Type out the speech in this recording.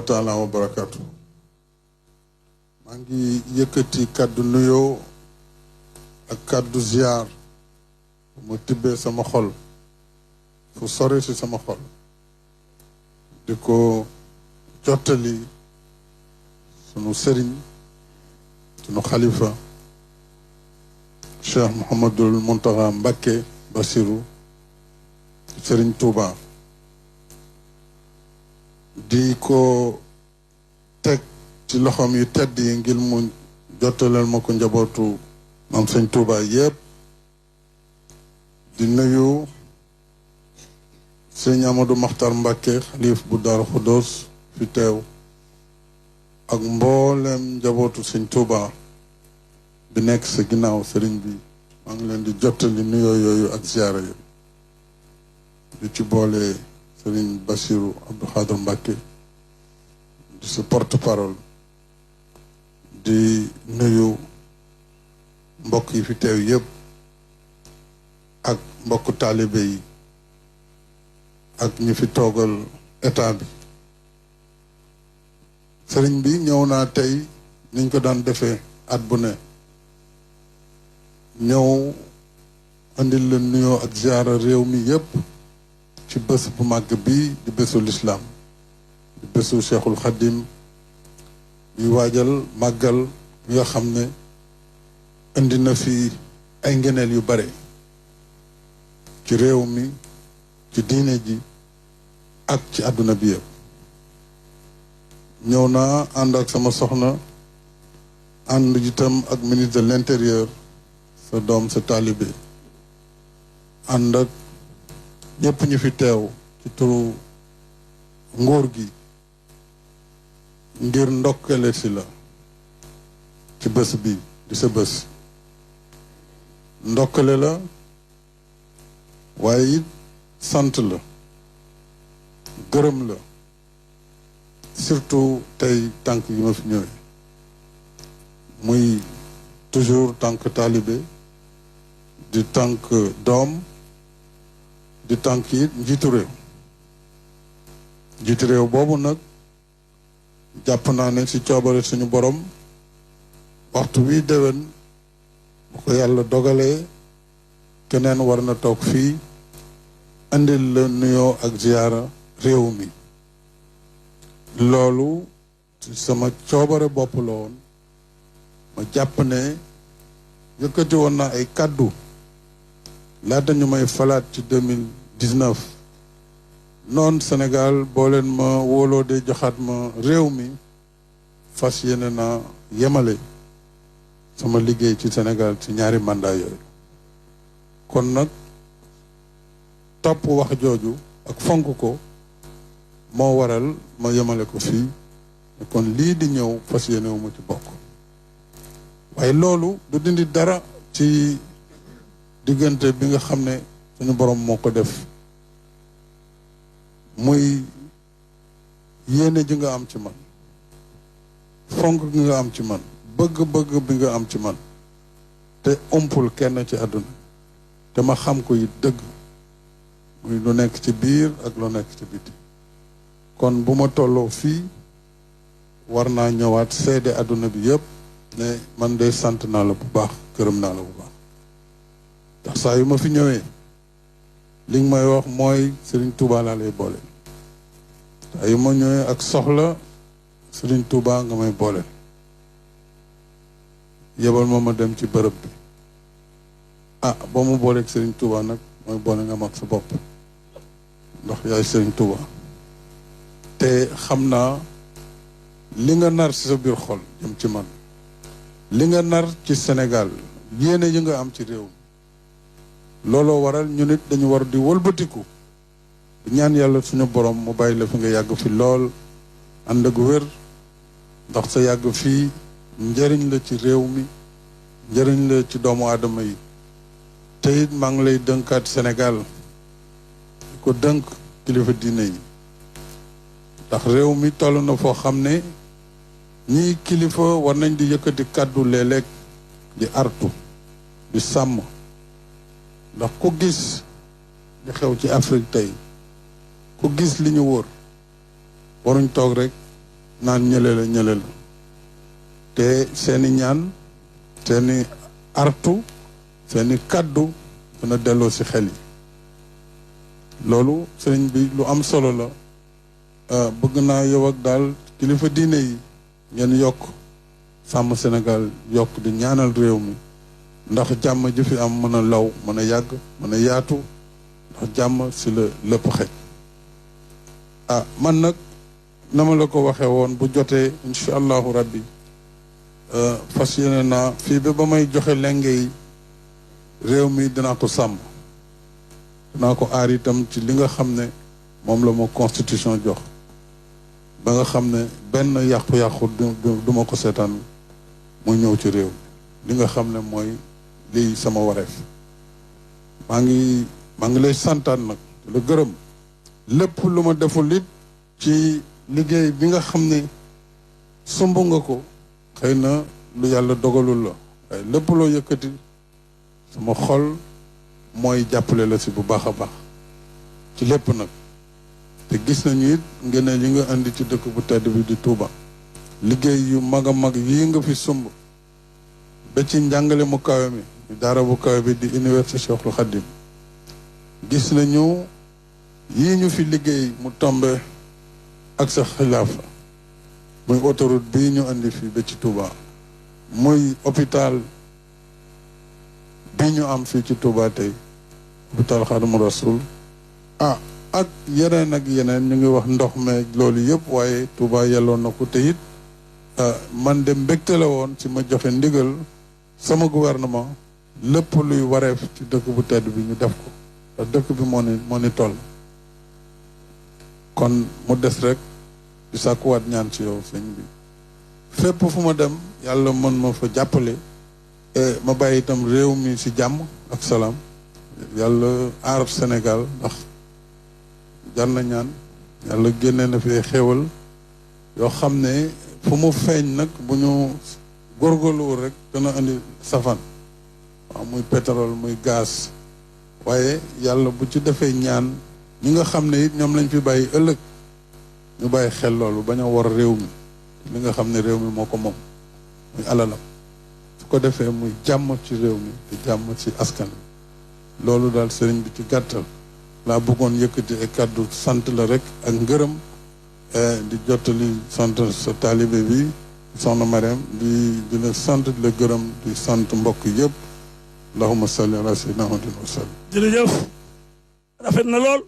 taala wa barakatu. maa ngi yëkkati kàddu nuyoo ak kàddu ziar mu tibbee sama xol fu sore si sama xol di ko jottali sunu sëriñ sunu xalifa Cheikh Mouhamadul Mountakha Mbacké Bassirou sëriñ Touba di ko teg ci loxoom yu tedd yi ngir mu jottaleel ma ko njabootu maam sëñ Touba yépp di nuyu sëñ Amadou Makhtar Mbacké xalif bu Daaru Xudoos fi teew ak mboolem njabootu sëñ Touba bi nekk sa ginnaaw sëriñ bi maa ngi leen di jottali nuyoo yooyu ak ziyaara yooyu di ci boole sëriñ Bassirou Abdou Khadre Mbacké di sa porte-parole di nuyu mbokk yi fi teew yëpp ak mbokku taalibe yi ak ñi fi toogal état bi sëriñ bi ñëw naa tey niñ ko daan defee at bu ne ñëw andil la nuyoo ak ziyaara réew mi yëpp ci bés bu màgg bi di bésu lislaam di bésu Cheikhul Khadim yuy waajal màggal bi nga xam ne indi na fi ay ngeneel yu bare ci réew mi ci diine ji ak ci àdduna bi yëpp ñëw naa ànd ak sama soxna ànd itam ak ministre de l'intérieur sa doom sa taalibe ànd ak ñëpp ñu fi teew ci turu nguur gi ngir ndokkale si la ci bés bi di sa bés ndokkale la waaye it sant la gërëm la surtout tey tànk yi ma fi ñëwee muy toujours tànk taalibe di tànk doom di tànk it njiitu réew boobu nag jàpp naa ne ci coobare suñu borom waxtu wi déwén bu ko yàlla dogalee keneen war na toog fii andil la nuyoo ak ziyaara réew mi loolu ci sama coobare bopp la woon ma jàpp ne yëkkati woon naa ay kàddu laata ñu may falaat ci 2019 noonu Sénégal boo leen ma wóoloo de joxaat ma réew mi fas yéene naa yemale sama liggéey ci Sénégal ci ñaari mandat yooyu kon nag topp wax jooju ak fonk ko moo waral ma yemale ko fii kon lii di ñëw fas yéene wu ma ci bokk waaye loolu du dindi dara ci diggante bi nga xam ne suñu borom moo ko def muy yéene ji nga am ci man fonk gi nga am ci man bëgg-bëgg bi nga am ci man te umpul kenn ci àdduna te ma xam ko it dëgg muy lu nekk ci biir ak lu nekk ci biti kon bu ma tolloo fii war naa ñëwaat seede àdduna bi yëpp ne man de sant naa la bu baax gërëm naa la bu baax ndax saa yu ma fi ñëwee li nga may wax mooy Serigne Touba laa lay boole saa yu ma ñëwee ak soxla Serigne Touba nga may boole yebal ma dem ci bërëb bi boo mu booleeg Serigne Touba nag mooy boole nga mag sa bopp ndax yaay Serigne Touba te xam naa li nga nar ci sa biir xol jëm ci man li nga nar ci Sénégal yéene yi nga am ci réew mi looloo waral ñu nit dañu war di wëlbatiku ñaan yàlla suñu borom mu bàyyi la fi nga yàgg fi lool ànd ak wér ndax sa yàgg fii njëriñ la ci réew mi njëriñ la ci doomu aadama yi te it maa ngi lay dënkaat Sénégal di ko dënk kilifa diine yi ndax réew mi toll na foo xam ne ñii kilifa war nañ di yëkkati kàddu léeg-léeg di artu di sàmm ndax ku gis li xew ci Afrique tey ku gis li ñu wóor waruñ toog rek naan ñële la te seeni ñaan seeni artu seeni kàddu dana delloo ci xel yi loolu sëriñ bi lu am solo la bëgg naa yow ak daal kilifa diine yi ngeen yokk sàmm Sénégal yokk di ñaanal réew mi ndax jàmm ji fi am mën a law mën a yàgg mën a yaatu ndax jàmm ci la lépp xej man nag na ma la ko waxee woon bu jotee incha allahu rabbi fas yéene naa fii ba may joxe lenge yi réew mi dinaa ko sàmm dinaa ko aar itam ci li nga xam ne moom la ma constitution jox ba nga xam ne benn yàqu-yàqu du ma ko seetaan mu ñëw ci réew mi li nga xam ne mooy lii sama wareef maa ngi lay santaan nag la gërëm lépp lu ma deful it ci liggéey bi nga xam ne sumb nga ko xëy na lu yàlla dogalul la waaye lépp loo yëkkati sama xol mooy jàppale la si bu baax a baax ci lépp nag te gis nañu it ngeen yi nga indi ci dëkk bu tedd bi di Touba liggéey yu mag a mag yii nga fi sumb ba ci njàngale mu kawe mi daara bu kawe bi di université Cheikhul Khadim gis nañu yii ñu fi liggéey mu tombe ak sa xilaafa muy autoroute bii ñu andi fii ba ci Touba muy hôpital bii ñu am fii ci Touba tey hôpital Khadimou Rassoul ak yeneen ñu ngi wax ndox meeg loolu yëpp waaye Touba yelloon na ko te it man de mbégte la woon ci ma joxe ndigal sama gouvernement lépp luy wareef ci dëkk bu tedd bi ñu def ko ndax dëkk bi moo ni toll kon mu des rek di sàkkuwaat ñaan ci yow sëñ bi fépp fu ma dem yàlla mën ma fa jàppale ma bàyyi itam réew mi ci jàmm ak salaam yàlla aar Sénégal ndax jar na ñaan yàlla génnee na fi xéewal yoo xam ne fu mu feeñ nag bu ñu góorgóorluwul rek dana indi safan waaw muy pétrole muy gaz waaye yàlla bu ci defee ñaan ñi nga xam ne it ñoom lañ fi bàyyi ëllëg ñu bàyyi xel loolu bañ a war réew mi li nga xam ne réew mi moo ko moom muy alalam su ko defee muy jàmm ci réew mi di jàmm ci askan wi loolu daal sëriñ bi ci gàttal laa bëggoon yëkkati ay kàddu sant la rek ak ngërëm di jottali sant sa taalibe bi soxna Mariam di la sant di la gërëm di sant mbokk yëpp allahumma salli ala sayyidina Muhammadin wa sallam jërëjëf rafet na lool